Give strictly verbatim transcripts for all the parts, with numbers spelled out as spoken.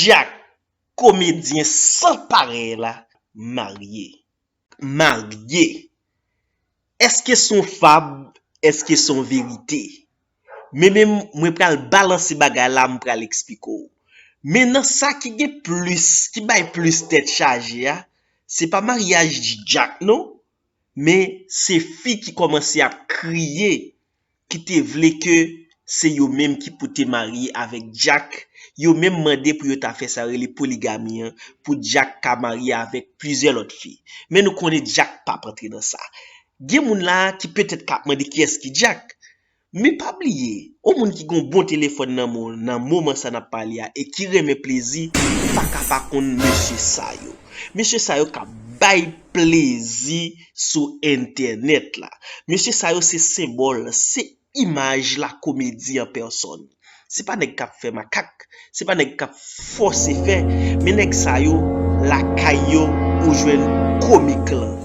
Jack, komedyen san parèy la, marye. Marye. Èske se yon fab? Èske se yon verite? Men menm, mwen pral balanse bagay la, m pral eksplike w. Men nan sa ki gen plis, ki bay plis tèt chaje a, se pa maryaj Jack non, men se fi ki kòmanse ap kriye, ki te vle ke se yo menm ki pou te marye avèk Jack, yo menm mande pou yo ta fè sa yo rele poligami an, pou Jack ka marye avèk plizyè lòt fi. Men nou konnen Jack p ap antre nan sa. Gen moun la ki petèt k ap mande kiyès ki Jack. Men pa bliye, yon moun ki gen yon bon telefòn nan men w nan moman sa n ap pale a e ki renmen plezi, ou pa ka pa konn mesye sa yo. Mesye sa yo k ap bay plezi sou entènèt la. Mesye sa yo se senbòl, se imaj lakomedi an pèsòn. Se pa nèg k ap fè makak, se pa nèg k ap fòse fè, men nèg sa yo, lakay yo, ou jwenn komik lan.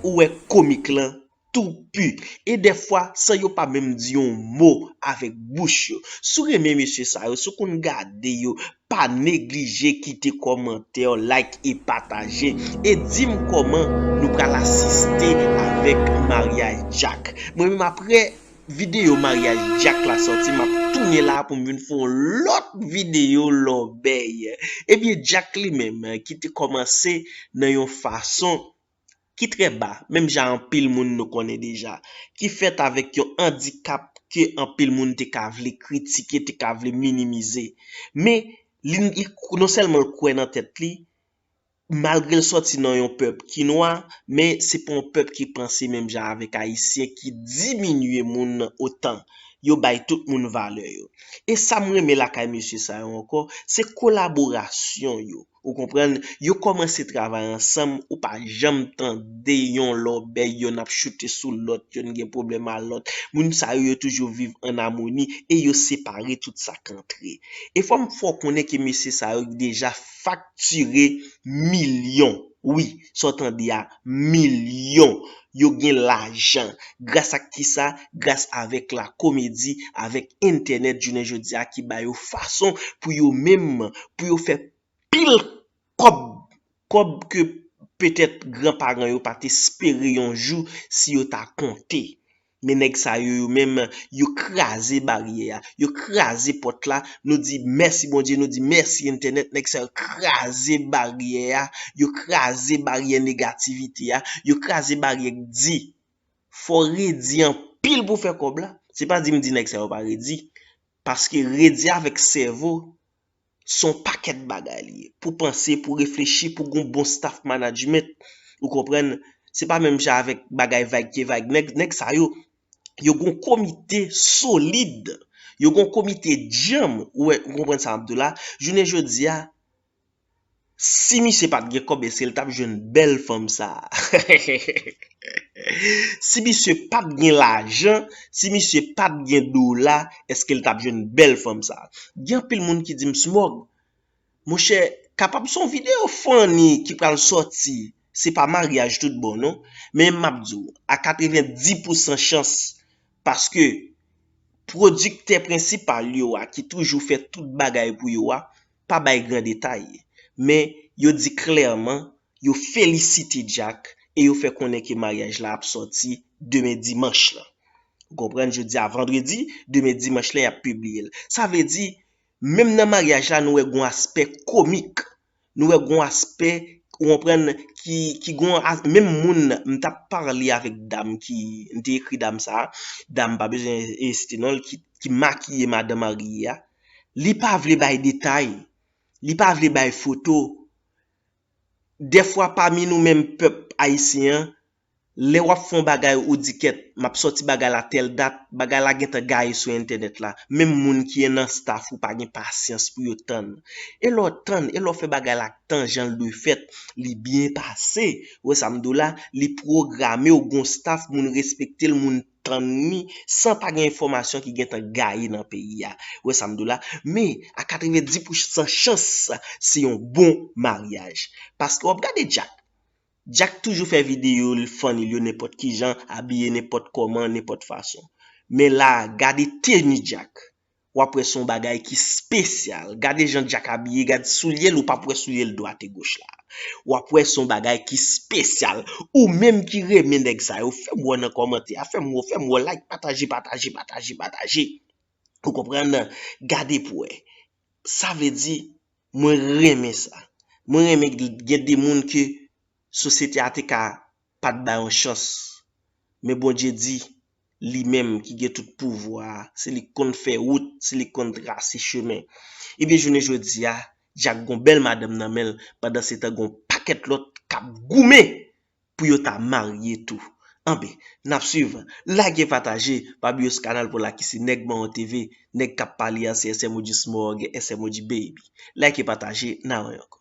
Ou wè komik lan tou pu. E dèfwa, san yo pa menm di yon mo avèk bouch yo. Si w renmen mesye sa yo, si w konn gade yo, pa neglije kite kòmantè, like e pataje. E di m kòman nou pral asiste avèk maryaj Jack. Mwen menm apre videyo maryaj Jack la sòti, m ap tounen la pou m vin fè yon lòt videyo lòbèy. Ebyen, Jack li menm, ki te kòmanse nan yon fason ki trè ba, menm jan anpil moun nou konnen deja, ki fèt avèk yon andikap ke anpil moun te ka vle kritike, te ka vle minimize. Men, li, li, non sèlman l kwè nan tèt li, malgre l sòti nan yon pèp ki nwa, men se pa yon pèp ki panse menm jan avèk Ayisyen, ki diminye moun otan. Yo bay tout moun valè yo. E sa m renmen lakay mesye sa yo ankò, se kolaborasyon yo. Ou konprann? Yo kòmanse travay ansanm, ou pa janm tande yon lòbèy, yonn ap choute sou lòt, yonn gen pwoblèm a lòt. Moun sa yo, yo toujou viv an amoni e yo separe tout sa k antre. E fò m fè w konnen ke mesye sa yo deja faktire milyon. Wi, sa w tande a, milyon. Yo gen lajan. Gras ak kisa? Gras avèk lakomedi, avèk entènèt jounen jodi a ki ba yo fason pou yo menm, pou yo fè pil kòb, kòb ke petèt granparan yo pa t espere yon jou si yo ta konte. Men nèg sa yo, yo menm, yo kraze baryè a, yo kraze pòt la. Nou di mèsi Bondye, nou di mèsi entènèt. Nèg sa yo kraze baryè a, yo kraze baryè negativite a, yo kraze baryè di. Fò w redi anpil pou w fè kòb la. Se pa di m di nèg sa yo pa redi. Paske redi avèk sèvo, se yon pakèt bagay li ye. Pou panse, pou reflechi, pou gon bon staff management. Ou konprann? Se pa menm jan avèk bagay vag ke vag. Nèg, nèg sa yo, yo gon komite solid. Yo gon komite djanm. Ou wè, ou konprann sa m ap di w la? Jounen jodi a, si misye pa t gen kòb, èske l t ap jwenn bèl fanm sa a? Si misye pa t gen lajan, si misye pa t gen dola, èske l t ap jwenn bèl fanm sa a? Gen anpil moun ki di m, Smòg, monchè, kapab se yon videyo funny ki pral sòti, se pa maryaj tout bon non. Men m ap di w, a katrevenndis pousan chans, paske pwodiktè prensipal yo a, ki toujou fè tout bagay pou yo a, pa bay gran detay. Men yo di klèman, yo felisite Jack e yo fè konnen ke maryaj la ap sòti demen dimanch lan. Ou konprann, jodi a vandredi, demen dimanch lan y ap pibliye l. Sa vle di, menm nan maryaj la, nou wè gon aspè komik. Nou wè gon aspè, ou konprann, ki, ki gon as-, menm moun, m t ap pale avèk dam ki, m te ekri dam sa, dam pa bezwen site non l, ki, ki makiye madan marye a. Li pa vle bay detay. Li pa vle bay foto. Dèfwa pami nou menm pèp ayisyen an, lè w ap fè yon bagay ou di kèt, m ap sòti bagay la tèl dat, bagay la gentan gaye sou entènèt la. Menm moun ki nan staff ou pa gen pasyans pou yo tann. E lè w tann, e lè w fè bagay la tan jan l dwe fèt, li byen pase. Ou wè sa m di w la, li pwograme, w gon staff, moun respekte l, moun tann li san pa gen enfòmasyon ki gentan gaye nan peyi a. Ou wè sa m di w la? Men, a katrevenndis pousan chans, se yon bon maryaj. Paske w ap gade Jack. Jack toujou fè videyo l funny l yo nenpòt kijan, abiye nenpòt kòman, nenpòt fason. Men la, gade teni Jack. w ap wè se yon bagay ki espesyal. Gade jan Dyak abiye, gad soulye l, ou p ap wè soulye l dwat e goch la. W ap wè se yon bagay ki espesyal. Ou menm ki renmen nèg sa yo, fè m wè nan kòmantè a, fè m wè, fè m wè, like, pataje, pataje, pataje, pataje. Ou konprann? Gade pou wè. Sa vle di, mwen renmen sa. Mwen renmen gen de moun ke sosyete a te ka pa t bay yon chans. Men Bondye di, li menm ki gen tout pouvwa a, se li k konn fè wout, se li k konn trase chemen. Ebyen, jounen jodi a, Dyak gon bèl madanm nan men l, pandan se tan gon pakèt lòt k ap goumen pou yo ta marye tou. Anben, n ap swiv. Like, pataje, pa bliye sou kanal pou la ki se Nèg Mawon T V, nèg k ap pale a se S M O G Smorg, S M O G Baby. Like, pataje, n a wè ankò.